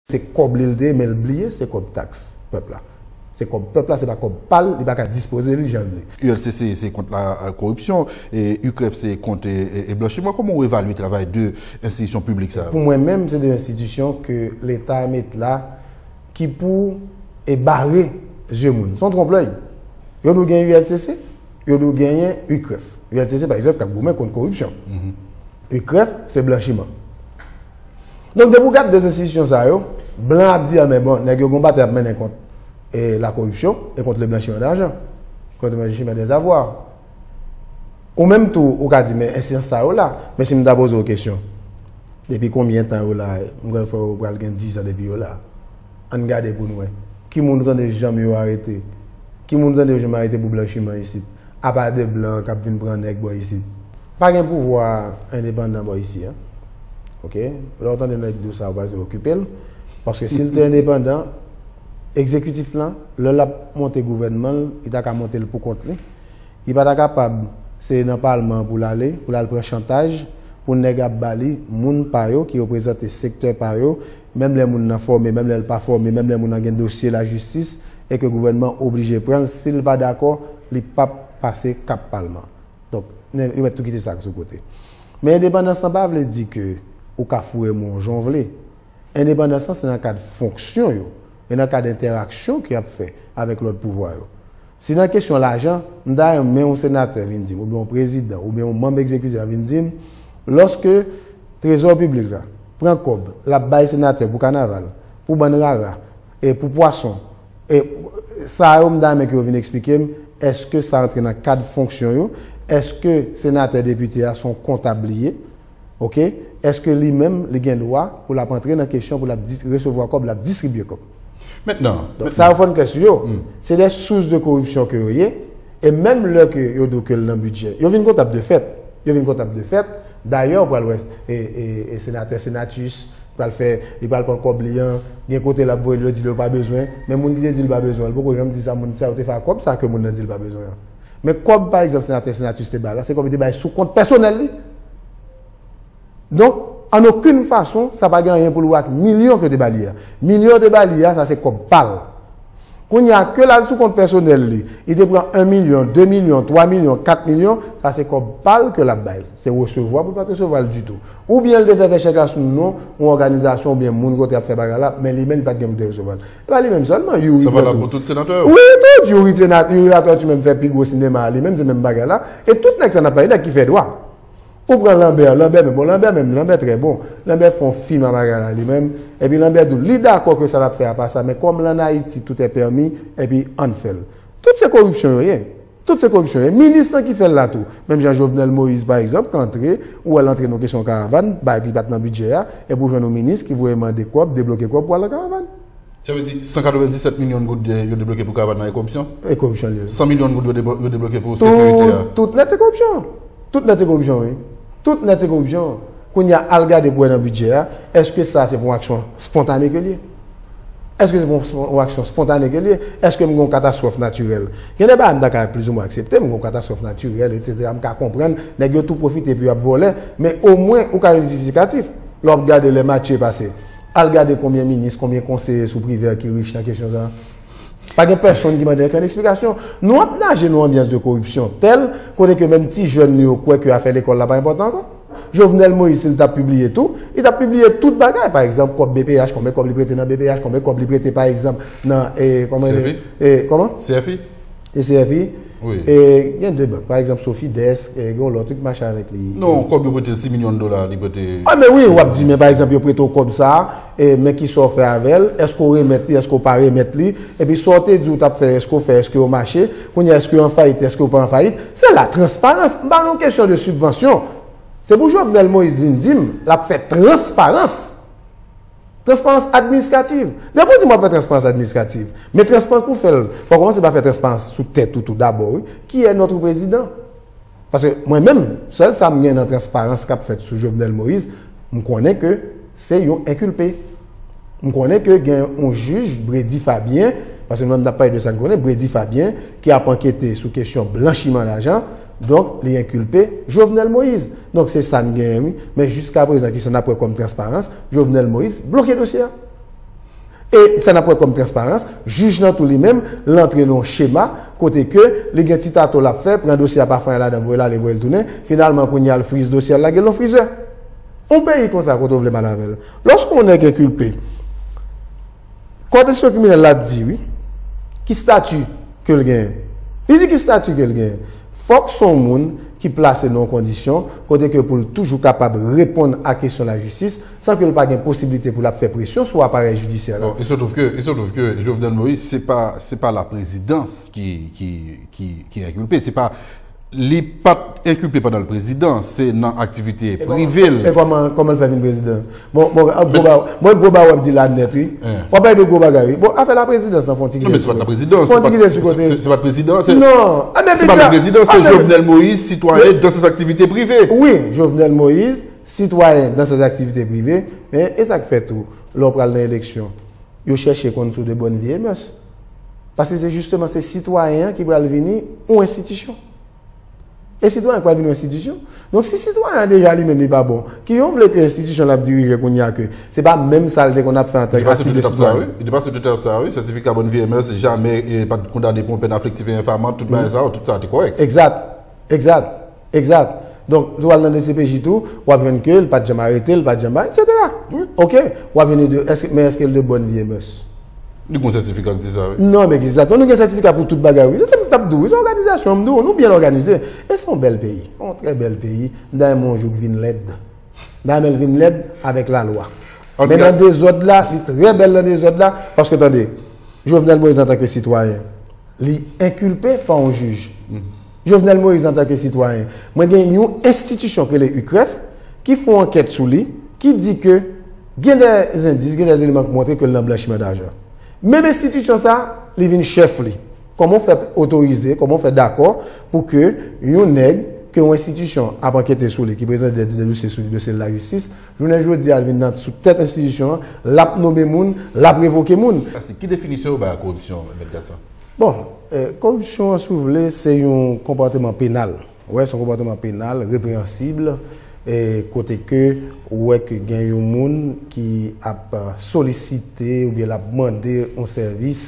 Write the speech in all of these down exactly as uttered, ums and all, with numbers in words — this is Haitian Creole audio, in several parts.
se kòb li l te ye, men l bliye se kòb taks pèp la. Se kòb pèp la, se pa kòb pa l, li pa ka dispoze li jan l vle. U L C C se kont la koripsyon, e U C R E F se kont e, e, e blanchiman. Kòman w evalye travay de enstitisyon piblik sa yo? Pou mwen menm, se de enstitisyon ke Leta met la ki pou e bare zye moun. Se yon twonplèy. Yo di w gen U L C C, yo di w genyen U C R E F. U L C C, pa egzanp, k ap goumen kont koripsyon. U C R E F, se blanchiman. Donk, depi w gade de enstitisyon sa yo, blan ap di, a, men bon, nèg yo gon batay ap mennen kont e, la corruption et contre le blanchiment d'argent, contre le blanchiment des avoirs. Ou menm tou, ou ka di, men enstitans sa yo la, men si m ta poze w kesyon, depi konbyen tan yo la, m kwè fò yo pral gen diz an depi yo la. Ann gade pou n wè. Ki moun ou tande janm yo arete? Ki moun ou tande yo janm arete pou blanchiman isit? Apa de blan k ap vin pran nèg bò isit. Pa gen pouvwa endepandan bò isi a. Oke? Lè w tande nèg di w sa, w pa bezwen okipe l. Paske si l te endepandan, egzekitif lan, lè l ap monte gouvènman l, li ta ka monte l pou kont li. Li pa ta kapab, se nan palman an pou l ale, pou l al pran chantaj, pou nèg ap ba li moun pa yo ki reprezante sektè pa yo, menm lè moun nan fòme, menm lè l pa fòme, menm lè moun nan gen dosye lajistis, e ke gouvènman an oblije pran l, si l pa dakò, li p ap pase kap palman. Donk, yo mèt tou kite sa sou kote. Men endepandans lan pa vle di ke ou ka foure men w jan w vle. Endepandans lan se nan kad fonksyon yo, e nan kad entèraksyon ke y ap fè avèk lòt pouvwa yo. Si nan kesyon lajan, m ta renmen yon senatè vin di m, oubyen yon prezidan, oubyen yon manm egzekitif la vin di m, lòske trezò piblik la pran kòb, l ap bay senatè pou kanaval, pou bann rara, e pou pwason, e sa yo m ta renmen ke yo vin eksplike m, èske sa rantre nan kad fonksyon yo? Èske senatè, depite a se yon kontab li ye? Oke? Èske li menm, li gen dwa pou l ap antre nan kesyon pou l ap dis- resevwa kòb, l ap distribye kòb? Mentnan, donk, sa yo fò n klè sou yo. Se de sous de koripsyon ke yo ye. E menm lè ke yo di w ke l nan bidjè, yo vin kontab de fèt. Yo vin kontab de fèt. Dayè, ou pral wè e, e, e senatè Senatus pral fè, li pral pran kòb li an, gen kote l ap voye l, yo di l yo pa bezwen. Men moun ki te di l pa bezwen an, li poko janm di sa moun sa yo te fè ak kòb sa ke moun nan di l pa bezwen an. Men kòb, pa egzanp, senatè Senatus te bay la, se kòb li te bay sou kont pèsonèl li. Donk, an okenn fason, sa pa gen anyen pou l wè ak milyon ke yo te ba li a. Milyon yo te ba li a, sa se kòb pa l. Kounye a, ke l al sou kont pèsonèl li, li te pran en milyon, de milyon, twa milyon, kat milyon, sa se kòb pa l ke l ap bay. Se resevwa pou l pa t resevwa l ditou. Oubyen l te fè fè chèk la sou non yon òganizasyon oubyen moun kote y ap fè bagay la, men li menm li pa t gen pou l te resevwa l. E pa li menm sèlman, Youri. Sa valab pou tout senatè yo? Wi, tout. Youri, Youri Latortue menm fè pi gwo sinema a li menm, se menm bagay la. E tout nèg sa n ap pale, nèg ki fè dwa. Ou pran Lanbè, Lanbè menm, bon, Lanbè menm, Lanbè trè bon. Lanbè fè yon fim a bagay la li menm. Epi Lanbè di w, li dakò ke sa l ap fè a pa sa, men kòm l ann Ayiti, tout est permis, epi ann fè l. Tout se koripsyon yo ye. Tout se koripsyon yo ye. Minis lan ki fè l la tou. Menm jan Jovenel Moïse, pa egzanp, k antre, ou wè l antre nan kesyon karavàn, bagay ki pa t nan bidjè a, epi w jwenn yon minis ki voye mande kòb, debloke kòb pou al nan karavàn. Sa vle di san katrevenndisèt milyon goud yo debloke pou karavàn nan e koripsyon? E koripsyon li ye. San milyon goud yo deblo- yo debloke pou sekirite a? Tout, tout nèt se koripsyon. Tout nèt se koripsyon, wi. Tout nèt se koripsyon. Kounye a, al gade pou wè nan bidjè a, èske sa se pou yon aksyon spontane ke l ye? Èske se pou yon, yon aksyon spontane ke l ye? Èske m gen yon katastwòf natirèl? Gen de bagay m ta ka plizoumwen aksepte, m gen yon katastwòf natirèl, etsetera. M ka konprann, nèg yo tou pwofite epi y ap vòlè, men omwen ou ka jwenn jistifikatif. Lè w ap gade lè Mathieu pase, al gade konbyen minis, konbyen konseye sou Privert ki rich nan kesyon sa a. Pa gen pèsonn ki mande okenn eksplikasyon. Nou ap naje nan yon anbyans de koripsyon tèl, kote ke menm ti jèn yo kwè ke afè lekòl la pa enpòtan ankò. Jovenel Moïse, si l t ap pibliye tou, li t ap pibliye tout bagay. Pa egzanp, kòb B P H, konbyen kòb li prete nan B P H, konbyen kòb li prete, pa egzanp, nan, e, kòman, C F I? E, kòman? C F I? E C F I? Wi. E gen de bank, pa egzanp, Sofides, e gen yon lòt wi k mache avèk li. Non, kòb yo prete, sis milyon dola li prete. A, men wi, w ap di, men pa egzanp, yo prete w kòb sa a, e, men kisa w fè avè l? Èske w remèt li, èske w pa remèt li? Epi sa w te di w t ap fè, èske w fè, èske yo mache? Kounye a, èske yo an fayit, èske yo pa an fayit? Se la transparans. M pa nan yon kesyon de sibvansyon. Se pou Jovenel Moïse vin di m, l ap fè transparans. Transparans administrativ. Depi w di m w ap fè transparans administrativ, men transparans pou w fè l, fò w kòmanse pa fè transparans sou tèt ou tou dabò, wi. Qui est notre président? Paske mwen menm, sèl sa m gen nan transparans k ap fèt sou Jovenel Moïse, m konnen ke se yon enkilpe. M konnen ke gen yon jij, Bredy Fabien, paske nou menm n ap pale de sa n konnen, Bredy Fabien, ki ap ankete sou kesyon blanchiman lajan, donk li enkilpe Jovenel Moïse. Donk se sa n genyen, wi. Men jiskaprezan, kisa n ap wè kòm transparans? Jovenel Moïse bloke dosye a. E sa n ap wè kòm transparans, jij nan tou li menm, l antre nan yon chema kote ke li gen ti tato l ap fè, pran dosye a pa fè anyen ladan, voye l ale, voye l tounen, finalman kounye a l friz dosye a, l lage l nan frizè. Yon peyi konsa kote w vle m al avè l. Lòske yon nèg enkilpe, kòd enstriksyon kriminèl la di wi, ki stati ke l genyen. Li di ki stati ke l genyen. Fòk se yon moun ki plase nan yon kondisyon kote ke pou l toujou kapab reponn a kesyon lajistis san ke l pa gen posiblite pou l ap fè presyon sou aparèy jidisyè la. Bon, il se trouve que, il se trouve que Jovenel Moïse, c'est pas, c'est pas la présidence qui, qui, qui, qui est inculpée. C'est pas, li pa t enkilpe pandan l prezidan, se nan aktivite prive l. E kòman kòman l fè vin prezidan? Bon, bon, gwo ba, mwen gwo ba w ap di la nèt wi. W ap pale de gwo bagay wi. Bon, afè la prezidans lan fon ti kite sou kote. Fon ti kite sou kote. Se pa prezidan, se... Non, se pa le prezidan, se Jovenel Moïse, citoyen dans ses activités privées. Wi, Jovenel Moïse, citoyen dans ses activités privées, men e sa k fè tou, lè w pral nan eleksyon, yo chèche konn si w de bonne vie et mœurs. Paske se jisteman se sitwayen an ki pral vini yon enstitisyon. E sitwayen k pral vin yon enstitisyon. Donk si sitwayen an deja li menm li pa bon, ki jan w vle ke enstitisyon l ap dirije kounye a ke se pa menm sa l te konn ap fè antanke aktivite sitwayen? Li te pase tout etap sa wi. Sètifika bonne vie et mœurs, jamè pa t kondane pou yon pèn afliktif e enfamant, tout bagay sa yo, tout sa te kòrèk. Egzat. Egzat. Egzat. Donk, lè w al nan D C P J tou, w ap jwenn ke l pa t janm arete, l pa t janm bay, etsetera. Oke. W ap jwenn de, èske, men èske l de bonne vie et mœurs? Li gon sètifika ki di sa wi. Non, men ki sa? Nou gen sètifika pou tout bagay wi. Se sa m t ap di w wi. Se òganizasyon an m di w. Nou byen òganize. E se yon bèl peyi. Yon trè bèl peyi. M ta renmen yon jou k vin lèd. M ta renmen l vin lèd avèk lalwa. Men nan dezòd la, li trè bèl nan dezòd la. Paske tande, Jovenel Moïse antanke sitwayen, li enkilpe pa yon jij. Jovenel Moïse antanke sitwayen, mwen gen yon enstitisyon k rele UCREF ki fè yon ankèt sou li, ki di ke gen de endis, gen de eleman k montre ke l nan blanchiman dajan. Menm enstitisyon sa, li vin chèf li. Kòman w fè otorize, kòman w fè dakò pou ke yon nèg ke yon enstitisyon ap ankete sou li, ki prezante de, de dosye sou li, dosye lajistis, jounen jodi a, l vin nan sou tèt enstitisyon an, l ap nonmen moun, l ap revoke moun. Ki definisyon ou bay a koripsyon, Mèt Gaston? Bon, eh, koripsyon an, si w vle, se yon konpòteman penal. Ou wè, se yon konpòteman penal, repreyansib, eh, kote ke ou wè ke gen yon moun ki ap, eh, solisite oubyen l ap mande yon sèvis,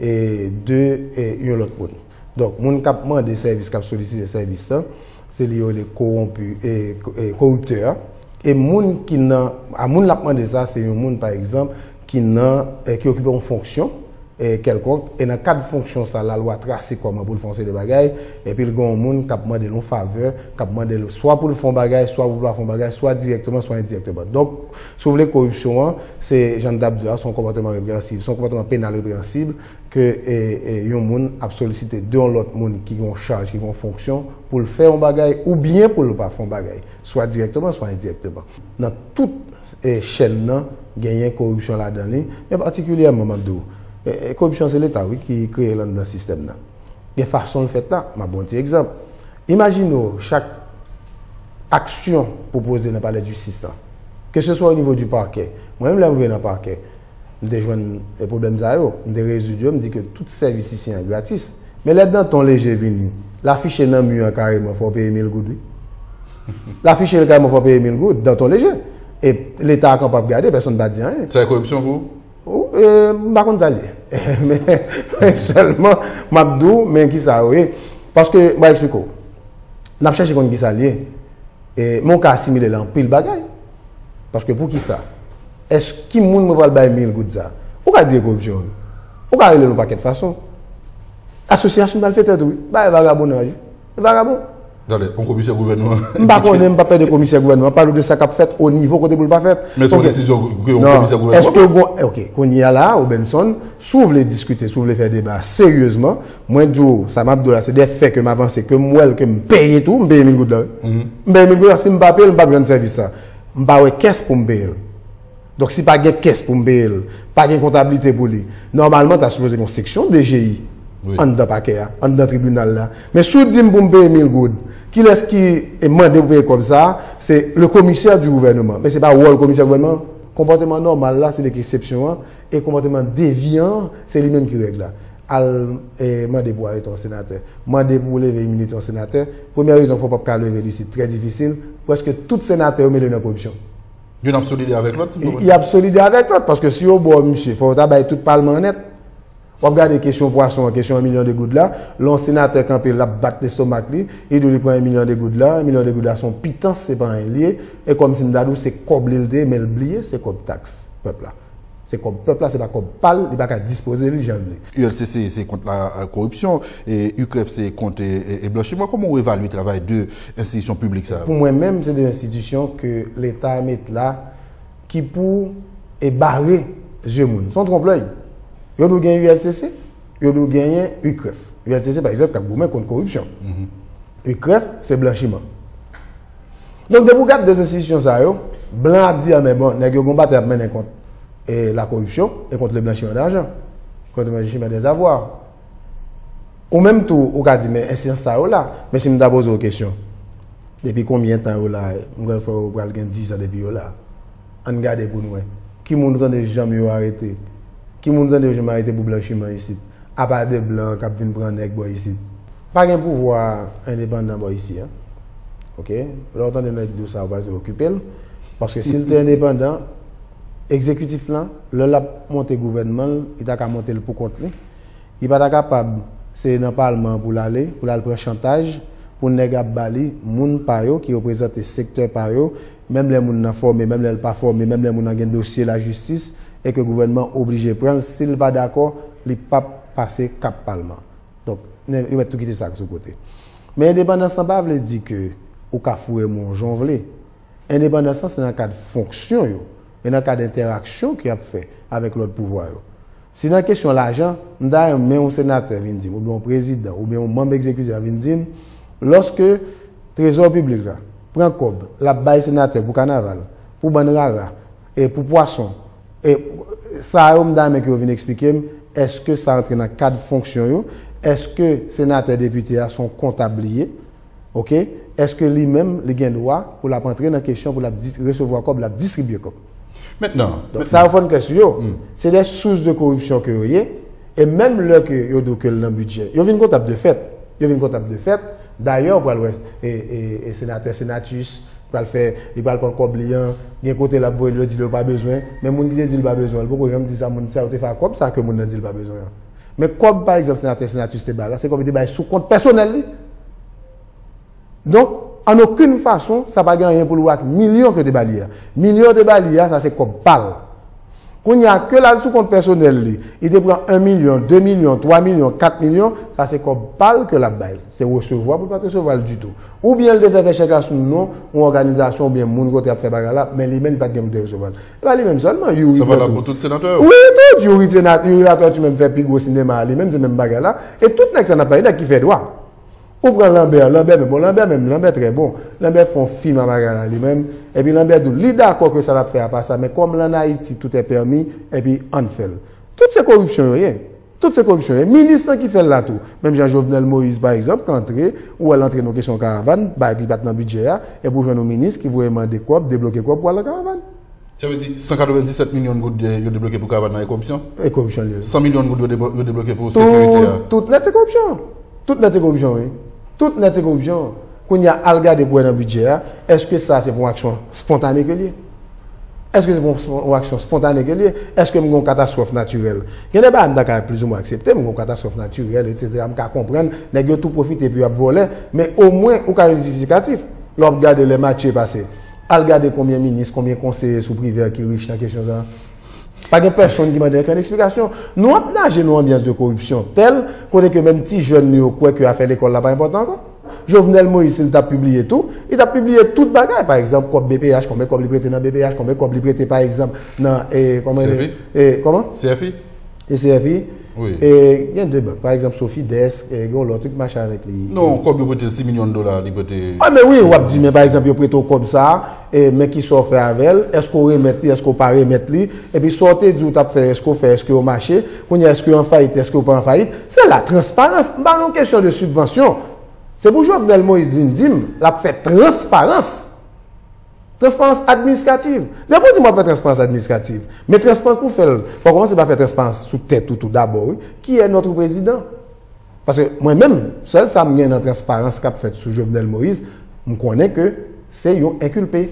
eh, de, eh, yon lòt moun. Donk, moun k ap mande sèvis, k ap solisite sèvis lan, se li yo rele kowonpi, eh, ko-, eh, koriptè a. E moun ki nan, a moun l ap mande sa, se yon moun, pa egzanp, ki nan, eh, ki okipe yon fonksyon, eh, kèlkonk, e nan kad fonksyon sa, lalwa trase kòman pou l fè yon seri de bagay, epi l gen yon moun k ap mande l yon favè, k ap mande l swa pou l fè yon bagay, swa pou l pa fè yon bagay, swa dirèkteman, swa endirèkteman. Donk, si w vle, koripsyon an, se, jan m t ap di la, se yon konpòteman repreyansib, se yon konpòteman penal repreyansib, ke, eh, eh, yon moun ap solisite de yon lòt moun ki gen yon chaj, ki gen yon fonksyon, pou l fè yon bagay, oubyen pou l pa fè yon bagay, swa dirèkteman, swa endirèkteman. Nan tout, eh, chèn nan, genyen koripsyon ladan li, men patikilyèman, m ap di w, eh, eh, koripsyon se Leta, wi, ki kreye l anndan sistèm nan. Gen fason l fèt la, m ap ba w yon ti egzanp. Imajine w, chak aksyon pwopoze nan palè jistis la, ke se swa o nivo di pakè, mwen menm lè m rive nan pakè, m te jwenn, eh, pwoblèm sa yo, m te rezoud yo, m di ke tout sèvis isi an gratis. Men lè Danton Leger vini, l afiche nan mi an kareman, fò w peye mil goud, wi. L afiche l kareman, fò w peye mil goud, Danton Leger. E Leta a kanpe ap gade, pèsonn pa di anyen. Sa e koripsyon pou ou? Ou, eh, m pa konn sa l ye. Men, men sèlman, m ap di w, men ki sa yo ye. Paske, m va eksplike w. N ap chèche konn ki sa l ye. E, men w ka asimile l a anpil bagay. Paske poukisa? Èske ki moun mwen pral bay mil goud sa? Ou ka di e koripsyon, wi. Ou ka rele l yon pakèt fason. Asosyasyon malfetè tou, wi. Bagay vagabonnaj, wi. Vagabon. Tande, yon komisè gouvènman. M pa konnen, m pa pè de komisè gouvènman, m pale w de sa k ap fèt o nivo kote pou l pa fèt. Men se yon desizyon ke yon komisè gouvènman pran. Èske w gon, ok, kounye a la, Robenson, si w vle diskite, si w vle fè deba seryezman, mwen di w, sa m ap di w la, se de fè ke m avanse, ke m wè l, ke m peye tou, m peye mil goud la, wi. M peye mil goud la, si m pa peye l, m p ap jwenn sèvis sa. M pa wè kès pou m peye l. Donk, si pa gen kès pou m peye l, pa gen kontablite pou li, nòmalman, ta sipoze gen yon seksyon D G I anndan pakè a, anndan tribinal la. Men si w di m pou m peye mil goud, kilès ki, eh, mande pou peye kòb sa a? Se le commissaire du gouvernement. Men se pa wòl komisè gouvènman an. Konpòteman nòmal la, se li ki eksepsyon an, e konpòteman devyan an, se li menm ki règ la. Al, eh, mande pou w arete yon senatè. Mande pou w leve iminite yon senatè. Premyè rezon fè w p ap ka leve l isit, trè difisil. Prèske tout senatè yo mele nan koripsyon. Youn ap solidè avèk lòt, si m konprann. Y ap solidè avèk lòt, paske si yo ba w misye, fò yo ta bay tout palman an nèt. W ap gade kesyon pwason an, kesyon yon milyon de goud la, lè yon senatè kanpe, l ap bat lestomak li, li di w li pran yon milyon de goud la, yon milyon de goud la se yon pitans, se pa anyen l ye, e kòmsi m ta di w se kòb li l te ye, men l bliye se kòb taks pèp la. Se kòb pèp la, se pa kòb pa l, li pa ka dispoze li jan l vle. U L C C se kont la, euh, koripsyon, e U C R E F se kont, e, e, e blanchiman. Kòman w evalye travay de enstitisyon piblik sa yo? Pou mwen menm, se de enstitisyon ke Leta met la ki pou e bare zye moun. Se yon twonplèy. Yo di w gen U L C C, yo di w genyen U C R E F. U L C C, pa egzanp, k ap goumen kont koripsyon. U C R E F, se blanchiman. Donk, depi w gade de enstitisyon sa yo, blan ap di, a, men bon, nèg yo gon batay ap mennen kont, e, la koripsyon e kont le blanchiman dajan, kont le blanchiman dè zavwa. Ou menm tou, ou ka di, men enstitans sa yo la, men si m ta poze w kesyon, depi konbyen tan yo la, m kwè fò yo pral gen diz an depi yo la. Ann gade pou n wè. Ki moun ou tande janm yo arete? Ki moun ou tande yo janm arete pou blanchiman isit? Apa de blan k ap vin pran nèg bò isit. Pa gen pouvwa endepandan bò isi a. Oke? Lè w tande nèg di w sa, w pa okipe l. Paske si l te endepandan, egzekitif lan, lè l ap monte gouvènman l, li ta ka monte l pou kont li. Li pa ta kapab se nan palman an pou l ale, pou l al pran chantaj, pou nèg ap ba li moun pa yo ki reprezante sektè pa yo, menm lè moun nan fòme, menm lè l pa fòme, menm lè moun nan gen dosye lajistis, e ke gouvènman oblije pran l, si l pa dakò, li p ap pase kap palman. Donk, yo mèt tou kite sa sou kote. Men endepandans lan pa vle di ke ou ka foure men w jan w vle. Endepandans lan se nan kad fonksyon yo, e nan kad entèraksyon ke y ap fè avèk lòt pouvwa yo. Si nan kesyon lajan, m ta renmen yon senatè vin di m, oubyen yon prezidan, oubyen yon manm egzekitif vin di m, lòske trezò piblik la pran kòb, l ap bay senatè pou kanaval, pou bann rara, e pou pwason, e sa yo m ta renmen ke yo vin eksplike m, èske sa rantre nan kad fonksyon yo, èske senatè, depite a se yon kontab li ye, oke? Èske li menm, li gen dwa pou l ap antre nan kesyon, pou l ap dis-, resevwa kòb, l ap distribye kòb? Mentnan, donk, sa yo fò n klè sou yo. Se de sous de koripsyon ke yo ye, e menm lè ke yo di w ke l nan bidjè, yo vin kontab de fèt. Yo vin kontab de fèt. Dayè, ou pral wè, e, e, e senatè Senatus pral fè, li pral pran kòb li an, gen kote l ap voye l, yo di l yo pa bezwen, men moun ki te di l pa bezwen an, li poko janm di sa moun sa yo te fè ak kòb sa ke moun nan di l pa bezwen an. Men kòb, pa egzanp, senatè Senatus te bay la, se kòb li te bay sou kont pèsonèl li. Donk, an okenn fason, sa pa gen anyen pou l wè ak milyon ke yo te ba li a. Milyon yo te ba li a, sa se kòb pa l. Kounye a, ke l al sou kont pèsonèl li, li te pran en milyon, de milyon, twa milyon, kat milyon, sa se kòb pa l ke l ap bay. Se resevwa pou l pa t resevwa l ditou. Oubyen l te fè fè chèk la sou non yon òganizasyon oubyen moun kote y ap fè bagay la, men li menm li pa t gen pou l te resevwa l. E pa li menm sèlman, Youri tou. Sa valab pou tout senatè yo? Wi, tout. Youri, Youri Latortue menm fè pi gwo sinema a li menm, se menm bagay la. E tout nèg sa n ap pale, nèg ki fè dwa. Ou pran Lambert, Lambert, men bon, Lambert menm, Lambert trè bon. Lambert fè yon fim a bagay la li menm. Epi Lambert di w, li dakò ke sa l ap fè a pa sa, men kòm l ann Ayiti, tout est permis, epi ann fè l. Tout se koripsyon yo ye. Tout se koripsyon yo ye. Minis lan ki fè l la tou. Menm jan Jovenel Moïse, pa egzanp, k antre, ou wè l antre nan kesyon karavàn, bagay li pa t nan bidjè a, epi w jwenn yon minis ki voye mande kòb, debloke kòb pou al nan karavàn. Sa vle di san katrevenndisèt milyon goud de, yo debloke pou karavàn nan e koripsyon? E koripsyon li ye. San milyon goud yo debo-, yo debloke pou sekirite a? Tout, tout nèt se koripsyon. Tout nèt se koripsyon, wi. Tout nèt se koripsyon. Kounye a, al gade pou wè nan bidjè a, èske sa se pou yon aksyon spontane ke l ye? Èske se pou yon, yon aksyon spontane ke l ye? Èske m gen yon katastwòf natirèl? Gen de bagay m ta ka plizoumwen aksepte, m gen yon katastwòf natirèl, etsetera. M ka konprann, nèg yo tou pwofite epi y ap vòlè, men omwen ou ka jwenn jistifikatif. Lè w ap gade lè Mathieu pase, al gade konbyen minis, konbyen konseye sou Privert ki rich nan kesyon sa a. Pa gen pèsonn ki mande okenn eksplikasyon. Nou ap naje nan yon anbyans de koripsyon tèl, kote ke menm ti jèn nou yo kwè ke afè lekòl la pa enpòtan ankò. Jovenel Moïse, si l t ap pibliye tou, li t ap pibliye tout bagay. Pa egzanp, kòb B P H, konbyen kòb li prete nan B P H, konbyen kòb li prete, pa egzanp, nan, e, kòman, C F I? E, kòman? C F I? E C F I? Wi. E, gen de bank, pa egzanp, Sofides, e, gen yon lòt wi k mache avèk li. Non, kòb yo prete l, sis milyon dola, li prete. A, men wi, w ap di, men pa egzanp, yo prete w kòb sa a, e, men kisa w fè avè l? Èske w remèt li, èske w pa remèt li? Epi sa w te di w t ap fè, èske w fè, èske yo mache? Kounye a, èske yo an fayit, èske yo pa an fayit? Se la transparans. M pa nan yon kesyon de sibvansyon. Se pou Jovenel Moïse vin di m, l ap fè transparans. Transparans administrativ. Depi w di m w ap fè transparans administrativ, men transparans pou w fè l, fò w kòmanse pa fè transparans sou tèt ou tou dabò, wi. Qui est notre président? Paske mwen menm, sèl sa m gen nan transparans k ap fèt sou Jovenel Moïse, m konnen ke se yon enkilpe.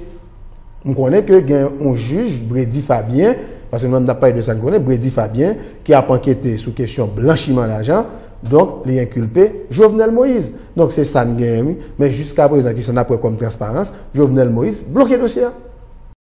M konnen ke gen yon jij, Bredy Fabien, paske nou menm n ap pale de sa n konnen, Bredy Fabien, ki ap ankete sou kesyon blanchiman lajan, donk li enkilpe Jovenel Moïse. Donk se sa n genyen, wi. Men jiska prezan, ki sa n ap wè kòm transparans, Jovenel Moïse bloke dosye a.